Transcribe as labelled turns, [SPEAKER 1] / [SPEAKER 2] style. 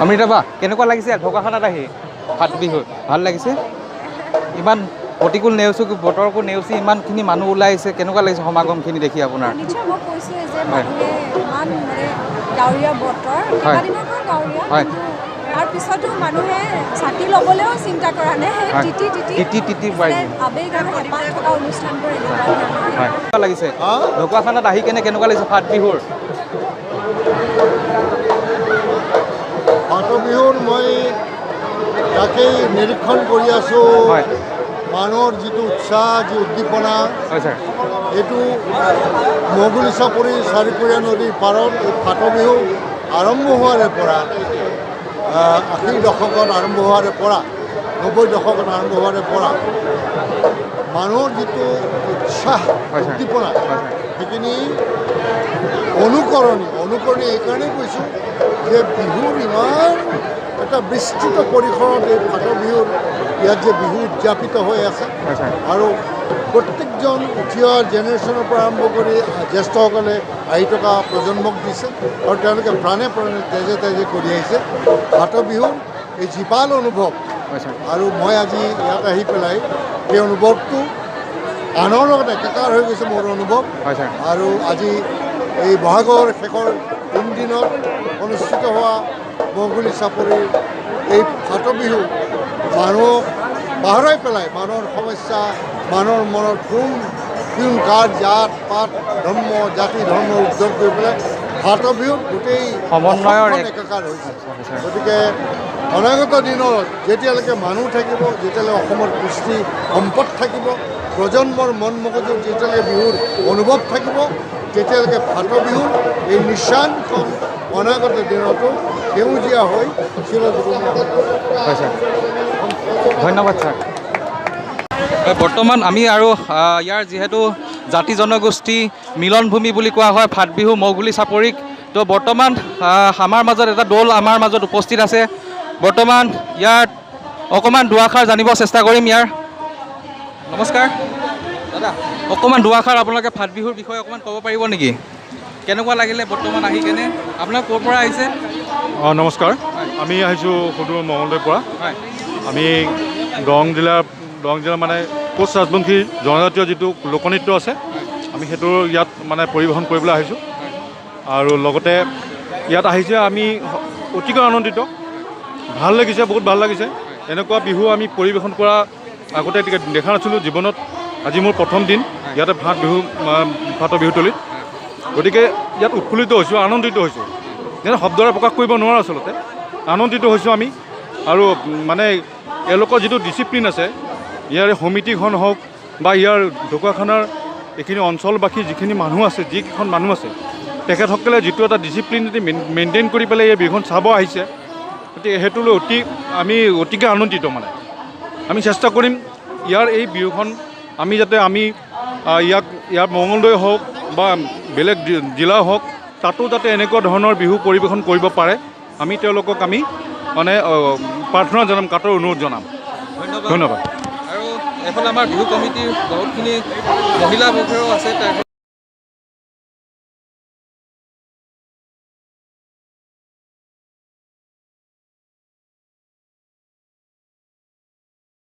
[SPEAKER 1] অমৃতা বা, কেনেকুৱা লাগিছে ঢকুৱাখানাত আহি ফাট বিহু? ভাল লাগিছে। ইমান প্ৰতিকূল নেওচি, বতৰকো নেওচি ইমানখিনি মানুহ ওলাই আহিছে, কেনেকুৱা লাগিছে সমাগমখিনি দেখি আপোনাৰ?
[SPEAKER 2] নিশ্চয়, মই কৈছোঁৱে যে মানুহে ইমান মানে ডাৱৰীয়া বতৰ, কেইবাদিনৰ পৰা ডাৱৰীয়া, কিন্তু তাৰ পিছতো মানুহে ছাতি ল'বলৈও চিন্তা কৰা নাই, তিতি তিতি
[SPEAKER 1] তিতি তিতি পাই
[SPEAKER 2] আৱেগ আৰু হেঁপাহ থকা অনুষ্ঠানবোৰ এনেকুৱা ধৰণৰ।
[SPEAKER 1] হয়, কেনেকুৱা লাগিছে ঢকুৱাখানাত আহি কেনে, কেনেকুৱা লাগিছে ফাট বিহুৰ?
[SPEAKER 3] ফাট বিহুৰ মই তাকেই নিৰীক্ষণ কৰি আছোঁ। মানুহৰ যিটো উৎসাহ, যি উদ্দীপনা,
[SPEAKER 1] হয় ছাৰ,
[SPEAKER 3] এইটো মগুলি চাপৰি চাৰিকুৰীয়া নদীৰ পাৰত এই ফাট বিহু আৰম্ভ হোৱাৰে পৰা, 80 দশকত আৰম্ভ হোৱাৰে পৰা, 90 দশকত আৰম্ভ হোৱাৰে পৰা মানুহৰ যিটো উৎসাহ, উদ্দীপনা, সেইখিনি অনুকৰণীয়। অনুকৰণীয় এইকাৰণেই কৈছোঁ যে বিহুৰ ইমান এটা বিস্তৃত পৰিসৰত এই ফাট বিহুৰ ইয়াত যে বিহু উদযাপিত হৈ আছে আৰু প্ৰত্যেকজন উঠি অহা জেনেৰেশ্যনৰ পৰা আৰম্ভ কৰি জ্যেষ্ঠসকলে আহি থকা প্ৰজন্মক দিছে আৰু তেওঁলোকে প্ৰাণে প্ৰাণে তেজে তেজে কৰি আহিছে ফাট বিহুৰ এই জীপাল অনুভৱ। আৰু মই আজি ইয়াত আহি পেলাই সেই অনুভৱটো আনৰ লগত একাকাৰ হৈ গৈছে মোৰ অনুভৱ। আৰু আজি এই বহাগৰ শেষৰ তিনিদিনত অনুষ্ঠিত হোৱা মগুলি চাপৰিৰ এই ফাট বিহু মানুহক পাহৰাই পেলাই মানুহৰ সমস্যা, মানুহৰ মনত কোন কোন কাৰ জাত পাত ধৰ্ম জাতি ধৰ্ম উদ্যোগ কৰি পেলাই ফাট বিহুত গোটেই
[SPEAKER 1] সমন্বয়ৰ
[SPEAKER 3] একাকাৰ হৈছে। গতিকে অনাগত দিনত যেতিয়ালৈকে মানুহ থাকিব, যেতিয়ালৈকে অসমৰ কৃষ্টি সম্পদ থাকিব, প্ৰজন্মৰ মন মগজুত যেতিয়ালৈকে বিহুৰ অনুভৱ থাকিব, তেতিয়ালৈকে ফাট বিহুৰ এই নিচানখন অনাগত দিনতো সেউজীয়া হৈ চিৰযুগমীয়া।
[SPEAKER 1] হয় ছাৰ, ধন্যবাদ ছাৰ। বৰ্তমান আমি আৰু ইয়াৰ যিহেতু জাতি জনগোষ্ঠী মিলনভূমি বুলি কোৱা হয় ফাট বিহু মৌগুলি চাপৰিক, তো বৰ্তমান আমাৰ মাজত এটা দল আমাৰ মাজত উপস্থিত আছে। বৰ্তমান ইয়াত অকণমান দুআষাৰ জানিব চেষ্টা কৰিম ইয়াৰ। নমস্কাৰ দাদা, অকণমান দুআষাৰ আপোনালোকে ফাট বিহুৰ বিষয়ে অকণমান ক'ব পাৰিব নেকি? কেনেকুৱা লাগিলে বৰ্তমান আহি কেনে? আপোনালোক ক'ৰ পৰা আহিছে?
[SPEAKER 4] অঁ নমস্কাৰ, আমি আহিছোঁ সুদূৰ মঙলদৈৰ পৰা। আমি দৰং জিলাৰ মানে কোচ ৰাজবংশী জনজাতীয় যিটো লোকনৃত্য আছে, আমি সেইটো ইয়াত মানে পৰিৱেশন কৰিবলৈ আহিছোঁ। আৰু লগতে ইয়াত আহিছে আমি অতিকৈ আনন্দিত, ভাল লাগিছে, বহুত ভাল লাগিছে। এনেকুৱা বিহু আমি পৰিৱেশন কৰা আগতে দেখা নাছিলোঁ জীৱনত। আজি মোৰ প্ৰথম দিন ইয়াতে ফাট বিহুতলিত, গতিকে ইয়াত উৎফুল্লিত হৈছোঁ, আনন্দিত হৈছোঁ, যেনে শব্দৰে প্ৰকাশ কৰিব নোৱাৰোঁ, আচলতে আনন্দিত হৈছোঁ আমি। আৰু মানে এওঁলোকৰ যিটো ডিচিপ্লিন আছে, ইয়াৰ সমিতিখন হওক বা ইয়াৰ ঢকুৱাখানাৰ এইখিনি অঞ্চলবাসী যিখিনি মানুহ আছে, যিকেইখন মানুহ আছে, তেখেতসকলে যিটো এটা ডিচিপ্লিন মেইনটেইন কৰি পেলাই এই বিহুখন চাব আহিছে, গতিকে সেইটোলৈ আমি অতিকে আনন্দিত। মানে আমি চেষ্টা কৰিম ইয়াৰ এই বিহুখন আমি যাতে আমি ইয়াক ইয়াৰ মঙলদৈ হওক বা বেলেগ জিলা হওক, তাতো যাতে এনেকুৱা ধৰণৰ বিহু পৰিৱেশন কৰিব পাৰে, আমি তেওঁলোকক আমি মানে প্ৰাৰ্থনা জনাম, কাতৰ অনুৰোধ জনাম। ধন্যবাদ।
[SPEAKER 1] আৰু এইফালে আমাৰ বিহু কমিটিৰ বহুতখিনি মহিলা বৰ্গও আছে।